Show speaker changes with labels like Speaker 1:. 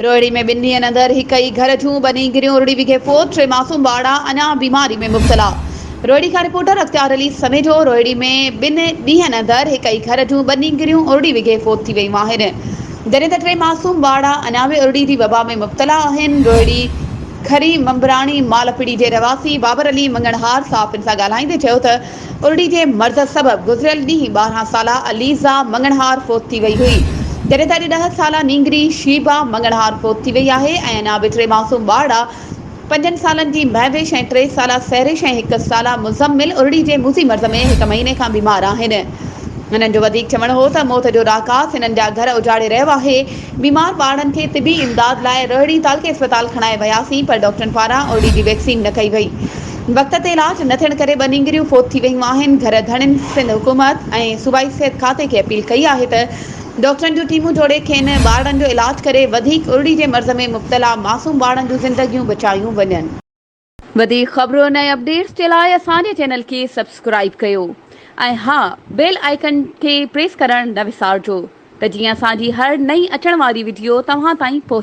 Speaker 1: روهڙي ۾ ٻن ڏينهن اندر هڪ ئي گهر جون ٻه نينگريون ارڙي وگهي فوت، ٽي معصوم ٻارڙا اڃا بيماري ۾ مبتلا. روهڙي کان رپورٽر اختيار علي سميجو، روهڙي ۾ ٻن ڏينهن اندر هڪ ئي گهر جون ٻه نينگريون ارڙي وگهي فوت ٿي ويون آهن، جڏهن ته ٽي معصوم ٻارڙا اڃا به ارڙي جي وبا ۾ مبتلا آهن. روهڙي کري ممبراڻي مالپڙي جي رهواسي بابر علي مڱڻهار صحافين سان ڳالهائيندي چيو ته ارڙي جي مرض سبب گذريل ڏينهن 12 سالا عليزا مڱڻهار فوت ٿي وئي هئي، جڏهن ته اڄ ڏهه سالا نينگري شيبا مڱڻهار فوت ٿي وئي آهي ۽ اڃا به ٽي معصوم ٻارڙا پنجن سالن جي مهوش ۽ ٽي سالا سحرش ۽ هڪ سالا مزمل ارڙي جي موذي مرض ۾ هڪ مهيني کان بيمار آهن. هنن جو وڌيڪ چوڻ هو ته موت جو راڪاس هنن جا گهر اجاڙي رهيو آهي، بيمار ٻارڙن کي طبي امداد لاء روهڙي تعلقي اسپتال کڻائي وياسين پر ڊاڪٽرن پاران ارڙي جي ويڪسين نه ڪئي وئي. وقت تي علاج نه ٿيڻ ڪري ٻه نينگريون فوت ٿي ويون آهن. گهر ڌڻين سنڌ حڪومت ۽ صوبائي صحت کاتي کي اپيل ڪئي آهي ته ڊاڪٽرن جون ٽيمون جوڙي کين ٻارڙن جو علاج ڪري وڌيڪ ارڙي جي مرض ۾ مبتلا معصوم ٻارڙن جون زندگيون بچايون وڃن. وڌيڪ خبرن ۽ اپڊيٽس جي لاء اسان جي چينل کي سبسڪرائيب ڪيو ۽ ها بيل آئيڪن کي پريس ڪرڻ نه وسارجو ته جيئن اسان جي هر نئين اچڻ واري وڊيو توهان تائين پهچي.